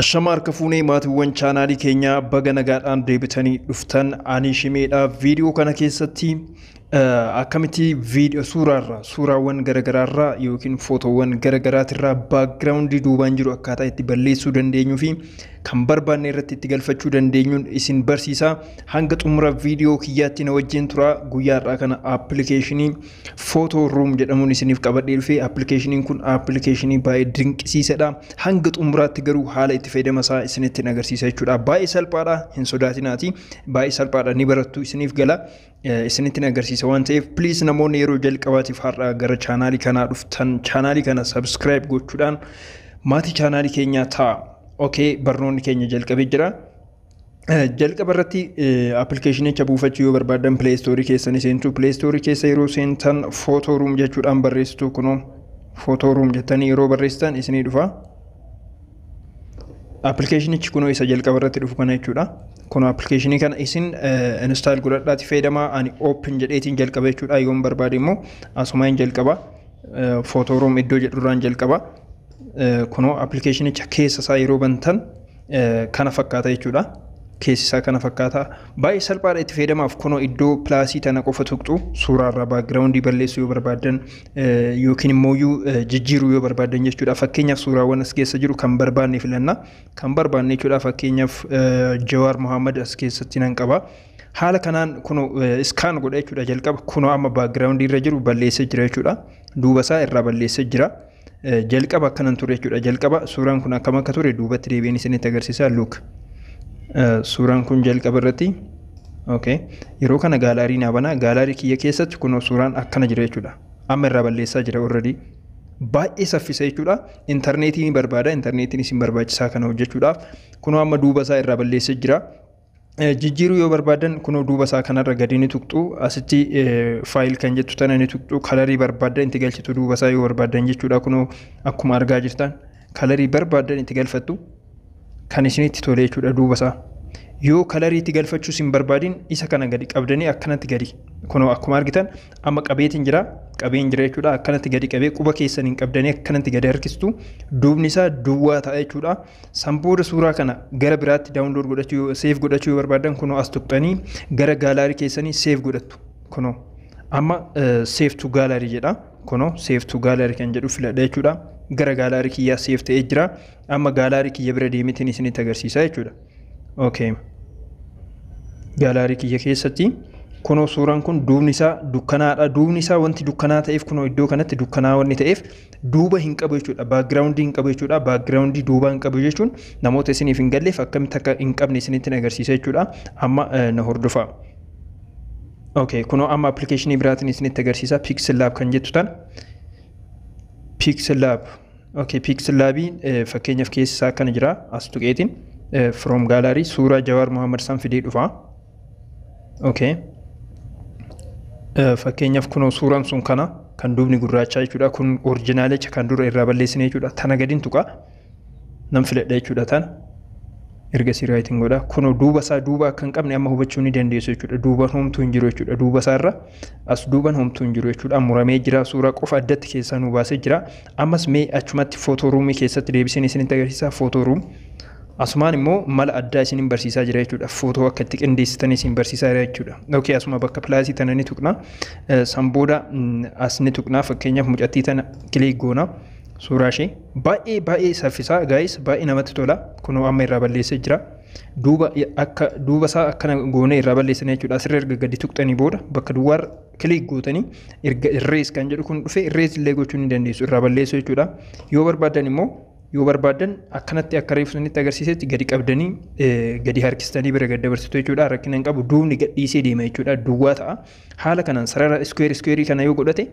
Ashama harka fuunee maatiiwwan chaanaalii keenyaa, baga nagaadhaan deebitanii dhuftan. Ani Shimeedha. Viidiyoo kana keessatti akkamitti viidiyoo suuraarraa, suuraawwan garaagaraarraa yookiin footoowwan garaagaraatirraa backgroundii duubaan jiru akkaataa itti balleessuu dandeenyuu fi kan barbaanne irratti itti galfachuu dandeenyuun isin barsiisa. Hanga xumura viidiyoo kiyyaatti na wajjin tura. Guyyaa har'aa kana appilikeeshinii Photo Room jedhamuun isiniif qabadhee dhufe. Appilikeeshiniin kun appilikeeshinii baay'ee dinqisiisadha. Hanga xumuraatti garuu haala itti fayyadama isaa isinitti agarsiisa jechuudha. Baay'ee salphaadha, hin sodaatinaati. Baay'ee salphaadha, ni barattu, isiniif gala. Isinitti agarsiisa waan ta'eef, please, namoonni yeroo jalqabaatiif har'a gara chaanaalii kanaa dhuftan, chaanaalii kana subscribe gochuudhaan maatii chaanaalii keenyaa ta'a. Okay, barnoonni keenya jalqabee jira. Jalqaba irratti appilikeeshinicha buufachuu yoo barbaadan Play Store keessanii seentu. Play Store keessa yeroo seentan Photo Room jechuudhaan barreessitu. Kunoo Photo Room jettanii yeroo barreessitan isinii dhufa. Appilikeeshinichi kunoo isa jalqaba irratti dhufu kana jechuudha. Kunoo appilikeeshinii kana isin install godhadhaati fayyadamaa. Ani open jedheetiin jalqaba jechuudha. Yoon barbaade immoo asumaan jalqaba. Photo Room iddoo jedhurraan jalqaba. Kunoo appilikeeshinicha keessa isaa yeroo bantan kana fakkaata jechuudha. Keessi isaa kana fakkaata. Baay'ee salphaadha itti fayyadamaaf. Kunoo iddoo plusii tana qofa tuqxu. Suuraarraa backgroundii balleessuu yoo barbaaddan yookiin immoo jijjiiruu yoo barbaaddan jechuudha. Fakkeenyaaf, suuraawwan as keessa jiru kan barbaanne filanna. Kan barbaanne jechuudha. Fakkeenyaaf, Jawaar Mohaammed as keessatti nan qaba. Haala kanaan kunoo scan godha jechuudha jalqaba. Kunoo amma backgroundii irra jiru balleessee jira jechuudha. Duuba isaa irraa balleessee jira. Jalqaba akkanan ture jechuudha. Jalqaba suuraan kun akkam akka ture duubatti deebiin isinitti agarsiisa. Look. Suuraan kun jalqaba irratti, okay, yeroo kana gallery naa banaa. Gallery kiyya keessatti kunoo suuraan akkana jira jechuudha. Amma irraa balleessaa jira already. Baay'ee saffisa jechuudha. Intarneetii ni barbaada. Intarneetiin isin barbaachisaa kana hojjechuudhaaf. Kunoo amma duuba isaa irraa balleessee jira. Jijjiiruu yoo barbaadan kunoo duuba isaa kanarra gadi ni tuqxu. Asitti fill kan jettu tana ni tuqxu. Colorii barbaadan itti galchitu duuba isaa yoo barbaadan jechuudha. Kunoo akkuma argaa jirtan colorii barbaadan itti galfattu, kan isinitti tole jechuudha duuba isaa. Yoo colorii itti galfachuu hin barbaadin, isa kana gadi qabdanii akkanatti gadi, kunoo akkuma argitan amma qabeetiin jira, qabeen jira jechuudha. Akkanatti gadi qabee, quba keessaniin qabdanii akkanatti gadi harkistu, duubni isaa duwwaa ta'a jechuudha. San booda suuraa kana gara biraatti download godhachuu, save godhachuu yoo barbaadan, kunoo as tuqxanii gara gallery keessanii save godhattu. Kunoo amma "save to gallery" jedha. Kunoo "save to gallery" kan jedhu filadha jechuudha. Gara gallery kiyyaa save ta'ee jira. Amma gallery kiyya bira deemeetiin isinitti agarsiisa jechuudha. Okay. Gallery kiyya keessatti kunoo suuraan kun duubni isaa dukkanaadha. Duubni isaa wanti dukkanaa ta'eef, kunoo iddoo kanatti dukkanaa wanni ta'eef, duuba hin qabu jechuudha. Backgroundii hin qabu jechuudha. Backgroundii duubaa hin qabu jechuun namoota isiniif hin galleef akkamitti akka hin qabne isinitti agarsiisa jechuudha. Amma na hordofaa. Okay, kunoo amma appilikeeshinii biraatiin isinitti agarsiisa. Pixel Lab kan jettu tan. Pixel Lab. Okay, Pixel Labiin fakkeenyaaf keessi isaa akkana jira. As tuqeetiin from gallery suuraa Jawaar Mohaammed san fidee dhufa. Okay. Fakkeenyaaf, kunoo suuraan sun kana, kan duubni gurraachaa jechuudha. Kun originalicha kan dura irraa balleessine jechuudha. Tana gadiin tuqa. Nan filadha jechuudha tana. Ergasii rightiin godha. Kunoo duuba isaa duuba akka hin qabne amma hubachuu ni dandeessu jechuudha. Duuban homtuu hin jiru jechuudha. Duuba isaarra as duuban homtuu hin jiru jechuudha. Muramee jira. Suuraa qofa addatti keessaa nu baasee jira. Ammas mee achumatti Photo Roomii keessatti deebiseen isinitti agarsiisa. Photo Room. Asumaan immoo mala addaa isinin barsiisaa jira jechuudha. Footoo akka itti qindeessitan isin barsiisaa jira jechuudha. Okay, asuma bakka plusii tana ni tuqna. San booda as ni tuqna. Fakkeenyaaf, mucattii tana click goona. Suuraa ishee baay'ee baay'ee saffisaa, guys, baay'ee namatti tola. Kunoo amma irraa balleessee jira. Duuba akka duuba isaa akkana goonee irraa balleessanii jechuudha. Asirra erga gadi tuqxanii booda bakka duwwaarra click gootanii, erga erase kan jedhu kun dhufe, erase illee gochuu ni dandeessu, irraa balleessuu jechuudha. Yoo barbaadan immoo, yoo barbaadan akkanatti akka reefu sanitti agarsiisetti gadi qabdanii gadi harkistanii bira gad dabarsitu jechuudha. Rakkina hin qabu, duubni gadhiisee deema jechuudha. Duwwaa ta'a. Haala kanaan sarara square squareii kana yoo godhate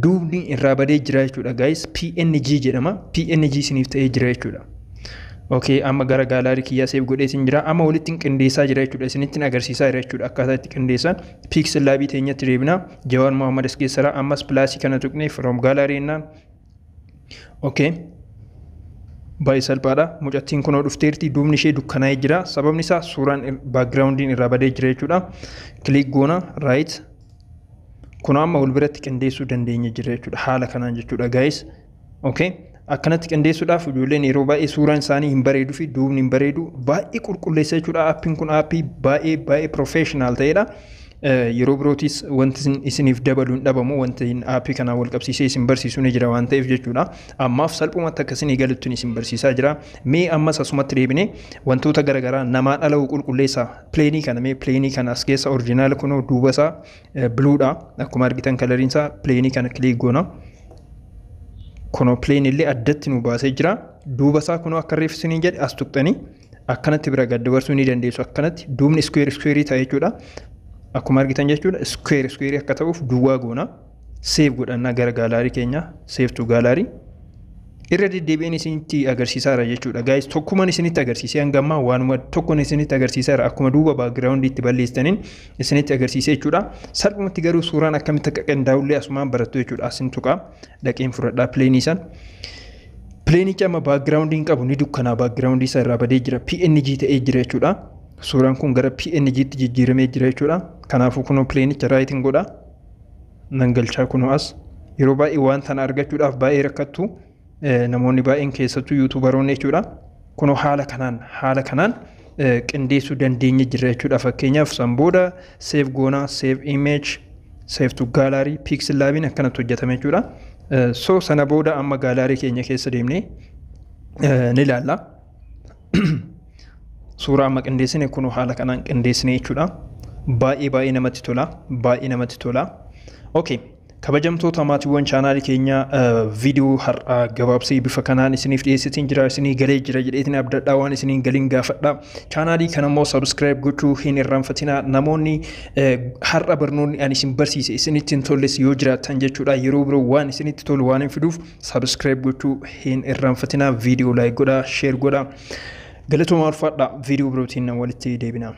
duubni irraa badee jira jechuudha. Guys, PNG jedhama. PNG isiniif ta'ee jira jechuudha. Okay, amma gara gallery kiyyaa save godhee isin jira. Amma walitti qindeessaa jira jechuudha. Isinitti agarsiisaa jira jechuudha. Akkaataa itti qindeessan. Pixel Labii teenyatti deebina. Jawaar Mohaammed as keessara. Ammas plusii kana tuqnee from gallery jennaan. Okay. Baay'ee salphaadha. Mucattiin kunoo dhufteerti. Duubni ishee dukkanaa'ee jira. Sababni isaa suuraan backgroundiin irraa badee jira jechuudha. Click goona, right. Kunoo amma wal biratti qindeessuu dandeenya jira jechuudha. Haala kanaan jechuudha, guys. Okay. Akkanatti qindeessuudhaaf ijoolleen yeroo baay'ee suuraan isaanii hin bareeduu fi duubni hin bareedu, baay'ee qulqulleessa jechuudha. Aappiin kun aappii baay'ee baay'ee professional ta'edha. Yeroo birootis wanti isiniif dabalu hin dhabamu, wanti aappii kanaan wal qabsiisee isin barsiisu ni jira waan ta'eef jechuudha. Ammaaf salphumatti akka isinii galuttiin isin barsiisaa jira. Mee ammas asumatti deebinee wantoota garaagaraa namaan ala'u qulqulleessa. Plane kana, mee plane kana as keessa original kunoo duuba isaa bluedha. Akkuma argitan coloriin isaa, plane kana click goona. Kunoo plane illee addatti nu baasee jira. Duuba isaa kunoo akka reef isiniin jedhe as tuqxanii akkanatti bira gad dabarsuu ni dandeessu. Akkanatti duubni square square ta'a jechuudha. Akkuma argitan jechuudha, square square akka ta'uuf duwwaa goona. Save godhannaa gara gallery keenya, save to gallery. Irra deddeebi'een isinitti agarsiisaara jechuudha. Guys, tokkumaan isinitti agarsiisee hanga ammaa waanuma tokkoon isinitti agarsiisaara, akkuma duuba background itti balleessitaniin isinitti agarsiisee jechuudha. Salphumatti garuu suuraan akkamitti akka qindaa'ullee asumaan barattu jechuudha. Asin tuqaa dhaqeen fudhadhaa plane san. Planeichi amma backgroundiin qabu ni dukkanaa, background isaa irraa badee jira. PNG ta'ee jira jechuudha. Suuraan kun gara PNGtti jijjiiramee jira jechuudha. Kanaafuu kunoo planeicha rightiin godha. Nan galchaa kunoo as. Yeroo baay'ee waan tana argachuudhaaf baay'ee rakkattu namoonni baay'een, keessattuu YouTuberoonni jechuudha. Kunoo haala kanaan qindeessuu dandeenya jirra jechuudha. Fakkeenyaaf san booda save goonaa, save image, save to gallery, PixelLabiin akkanatti hojjetame jechuudha. So sana booda amma gallery keenya keessa deemnee ni ilaalla. Suuraa amma qindeessine kunoo haala kanaan qindeessine jechuudha. Baay'ee baay'ee namatti tola. Baay'ee namatti tola. Okay. Kabajamtoota maatiiwwan chaanaalii keenyaa, viidiyoo har'aa gabaabsee bifa kanaan isiniif dhiyeessitiin jira, isinii galee jira jedheetiin abdadhaa, waan isiniin galiin gaafadha. Chaanaalii kana immoo subscribe gochuu hin irraanfatinaa. Namoonni har'a barnoonni ani isin barsiise isinitti hin tolles yoo jiraattan jechuudha, yeroo biroo waan isinitti tolu waan hin fiduuf subscribe gochuu hin irraanfatinaa. Viidiyoo like godhaa, share godhaa. Galatooma, ulfaadhaa, viidiyoo birootiin walitti deebina.